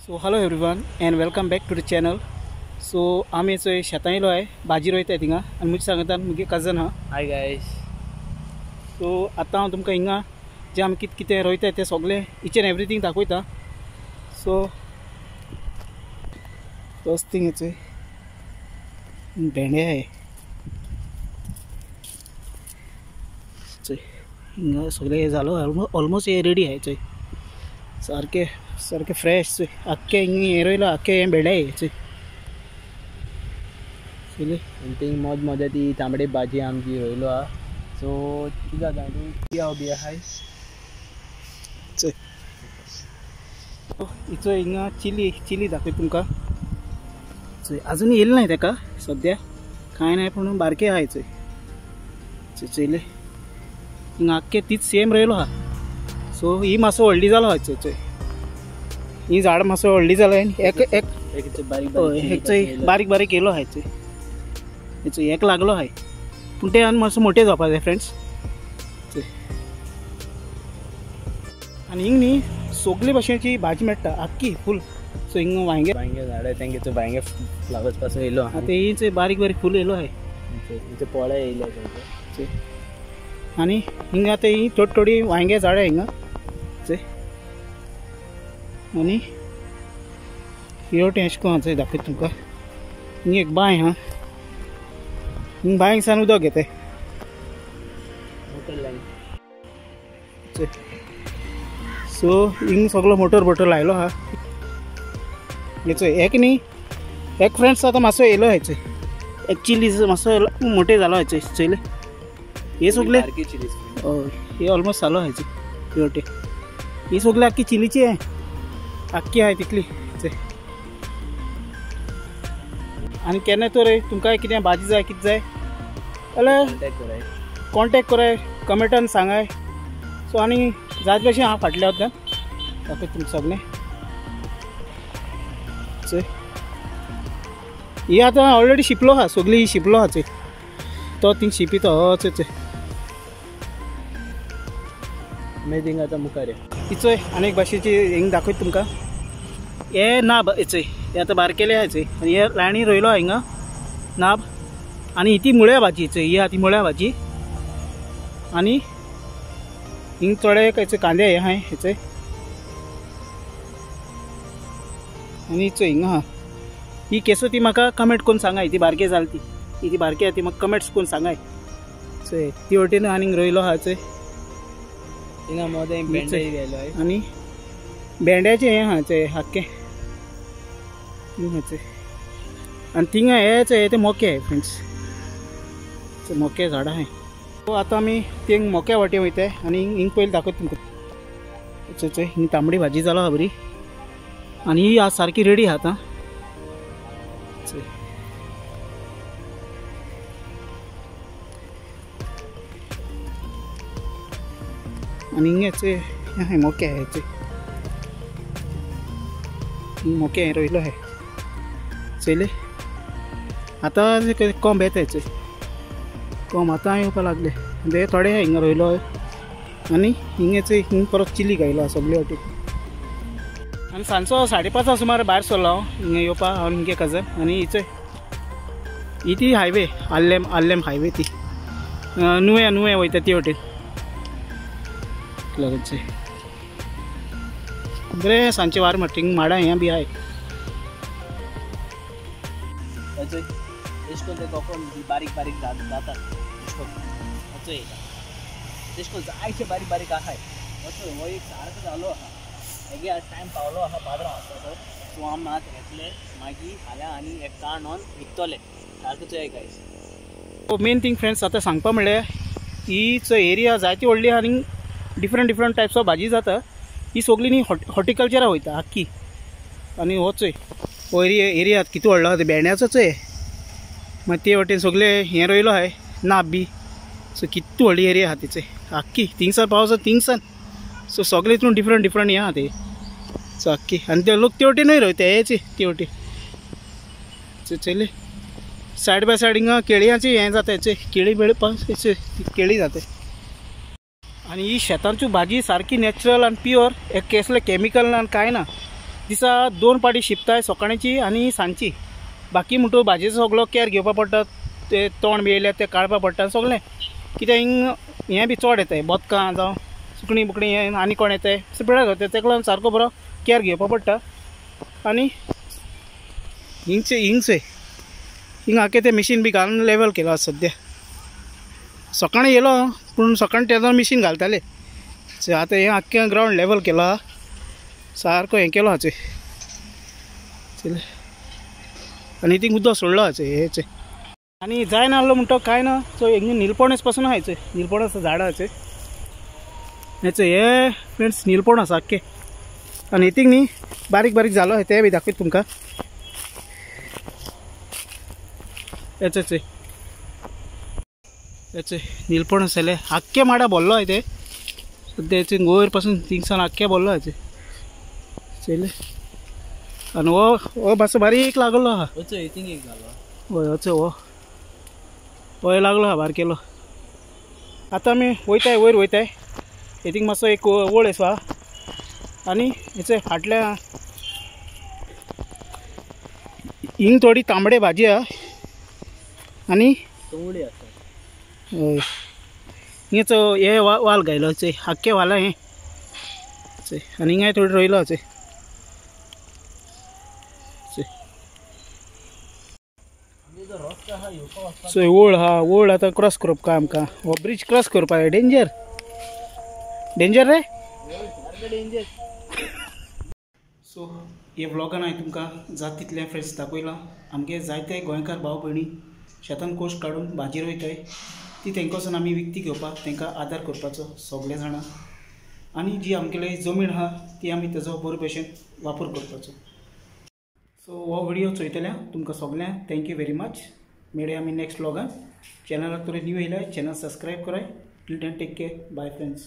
So hello everyone and welcome back to the channel. So आमी चोय शेतां येयलो आहे, भाजी रोयताय थिंगा आनी म्हजे सांगता मुगे कजन हा. हाय गायस. सो आतां हांव तुमकां हिंगा जे आमी कितें कितें रोयताय तें सगळें इच एंड एवरीथींग दाखयता. सो फर्स्ट थिंग चोय भेंडे आहे, चोय हिंगा सगळें जालो ऑलमोस्ट हे रेडी आहे. चोय सारके सारके फ्रेश चोय आख्खे हिंगा हें रोयलां, आख्खे हें भेंडे आहे. चोय आनी थिंग मद मदें ती तांबडी भाजी आमची रोयलो आहा. सो कितें जाता तूं हांव बी आहाय. चोय हिचो हिंगा चिली चिली दाखय तुमकां. चोय अजून येयलें ना तेका सद्या कांय ना, पूण बारके आहाय. चोय चोय चोयले हिंगा आख्खे तीच सेम रोयलो आहा. सो ही मातसो व्हडली जालो आहा. चोय चोय ही झाड मातसो व्हडली जालाय. एक एक एक बारीक बारीक येयलो आहाय. चोय हेचो एक लागलो आहाय, पूण ते आनी मातसो मोठे जावपा जाय फ्रेंड्स. चोय आनी हिंग न्ही सगळे भाशेची भाजी मेळटा आख्खी फूल. सो हिंग वांगे वांगे झाड तेंगे वांगे फ्लावर्स पासून येयलो आहा, ते बारीक बारीक फूल येयलो आहाय, पोळे येयले. आनी हिंगा आतां ही थोडी थोडी वांगे झाडां हिंगा. चोय आनी हे वटेन अशें करून चोय दाखयता तुमकां. हिंग एक बांय आहा, हिंग बांयक सान उदक घेताय. चोय सो हिंग सगळो मोटर बोटर लायलो आहा. चोय एक न्ही एक फ्रेंड्स आतां मातसो येयलो आहा. चोय एक चिली मातसो मोठे जालो आहा. चोय चोयले हे सगळे हय हे ऑलमोस्ट जालो आहा. चोय हे वटेन ही सगळी आख्खी चिलीची आहे, आख्खी आहाय तितली. चोय आनी केन्ना तर तुमकां कितें भाजी जाय कितें जाय जाल्यार कॉन्टेक्ट कराय, कमेंटान सांगाय. सो आनी जायत भाशेन हांव फाटल्या वता दाखयता तुमकां सगळें. चोय ही आतां ऑलरेडी शिंपलो आहा, सगळी ही शिंपलो आहा. चोय तो थिंग शिंपिता. हय चोय चोय मागीर थिंग आतां मुखार हिचोय आनी एक भाशेची हिंग दाखयता तुमकां. हे नाब चोय हे आतां बारकेले आहा. चोय आनी हे लायनी रोयलो आहा हिंगा नाब. आनी ही ती मुळ्या भाजी. चोय ही आहा ती मुळ्या भाजी. आनी हिंग थोडे खंयचे कांदे हे आहाय. हेचोय आनी चोय हिंगा आहा ही केसो ती म्हाका कमेंट करून सांगाय. ती बारके जाली ती ही ती बारके आहा ती म्हाका कमेंट्स करून सांगाय. चोय ती वटेन आनीक रोयलो आहा. चोय हिंगा मोदें भेंडे गेलो आनी भेंड्याचें हें आहा. चोय आख्खें चोय आनी थिंगा हे चोय ते मोके आहाय फ्रेंड्स. मोके झाडां आहाय. सो आतां आमी थिंग मोक्या वाटेन वयताय आनी हिंग पयलीं दाखयता तुमकां. चोय चोय हिंग तांबडी भाजी जालो आहा बरी आनी ही आज सारकी रेडी आहा आतां. चोय आनी हिंगा चोय हें मोके आहाय. चोय हिंग मोके रोयलो आहाय. चोयले आतां कोंब येताय. चोय कोंब आतां येवपा लागले, ते थोडे हिंगा रोयलो आनी हिंगा चोय हिंग परत चिली घायलो आहा सगळे वाटेन. आनी सांजचो 5:30 सुमार भायर सरलो हांव हिंगा येवपा, हांव आनी मुगे कजन. आनी हिचोय ही ती हायवे आल्लेम आल्लेम हायवे ती नुवें नुवें वयता ती वटेन लागून. चोय बरें सांजचे वार मारता, हिंग माडां हें बी आहाय. अशें करून ते कोकम बारीक बारीक जातात. अशें करून जायते बारीक बारीक आहाय. असो हो एक सारको जालो आहा. हेगे आज टायम पावलो आहा 12 वाजता. सो आमी आतां येतले मागीर फाल्यां आनी एक काण विकतले सारको. चोय गायस मेन थींग फ्रेंड्स आतां सांगपा म्हणल्यार ही चोय एरिया जायती व्हडली आहा आनी डिफरंट डिफरंट टायप्स ऑफ भाजी जाता. ही सगळी न्ही हॉर्टिकल्चरा वयता आख्खी. आनी हो चोय हो एरिया एरिया कितू व्हडलो आहा ते भेंड्याचो चोय. मागीर ते वटेन सगळे हें रोयलो आहाय नाब बी. सो कितू व्हडली एरिया आहा तिचे आख्खी. थिंगसान पावसा थिंगसान सो सगळे हितून डिफरंट डिफरंट हें आहा ते. सो आख्खी आनी ते लोक ते वटेनूय रोयता हेचे ते वटेन. चोयले सायड बाय सायड हिंगा केळयांचे हें जाता. चोय केळी बेळपाक केळी जाता. आनी ही शेतांची भाजी सारकी नॅचरल आनी प्युअर, एक कसलें केमिकल ना आनी कांय ना. दिसा 2 पाटी शिंपताय, सकाळची आनी सांजची. बाकी म्हणटू भाजयेचो सगळो केअर घेवपा पडटा, ते तण बी येयल्यार ते काडपा पडटा सगळें. कित्याक हिंग हें बी चड येताय, बदकां जावं सुकणीं बुकणीं हें आनी कोण येताय पिळा जाता, तेका लागून सारको बरो केअर घेवपा पडटा. आनी हिंगचे हिंगचे हिंग आखे ते मिशीन बी घालून लेवल केला सद्या. सकाळीं येयलो पूण सकाळीं तेदोन मिशीन घालताले. आतां हें आख्खें ग्रावंड लेवल केला, सारको हें केलो हाचे. आनी थिंग उदक सोडलो हाचे हेचे. आनी जायना आहलो म्हणटा कांय ना. सो हिंग निलपणस पासून आहा, निलपणस झाडां हाचे हेचे. हे फ्रेंड्स निलपणस आख्खे. आनी हितींग न्ही बारीक बारीक जालो ते बी दाखयता तुमकां. हेचे हेचे निलपणस जाले आख्खे माडा भरलो आहा ते सद्या. हेचे वयर पासून थिंगसान आख्खे भरलो हाचे चोयले. आनी हो हो मातसो बारीक लागलो आहा. हय हचो हो हय लागलो आहा बारकेलो. आतां आमी वयताय वयर वयताय. हेतींग मातसो एक वळ येसो आहा. आनी हेचे फाटल्या हिंग थोडी तांबडे भाजी आहा आनी हय हिंगाचो हे वाल घायलो चोय, आख्खे वाला हें चोय. आनी हिंगाय थोडी रोयलो चोय. चोय ओळ हा, ओळ आतां क्रॉस करप काय आमकां. हो ब्रिज क्रॉस करपाक डेंजर डेंजर रे. सो हे व्लॉगान हांवें तुमकां जात तितलें फ्रेंड्स दाखयलां. आमगे जायते गोंयकार भाव भयणी शेतान कोश्ट काडून भाजी रोयताय, ती तेंकां आमी विकती घेवपाक तांकां आदार करपाचो सगळे जाणां. आनी जी आमगेली जमीन आहा ती आमी तेजो बरे भशेन वापर करपाचो. सो हो व्हिडियो चोयतल्या तुमकां सगळ्यांक thank you very much. मेळया आमी नेक्स्ट व्लॉगान. चॅनलाक तर न्यू येयल्यार चॅनल सबस्क्रायब कराय. Till then take care, bye friends.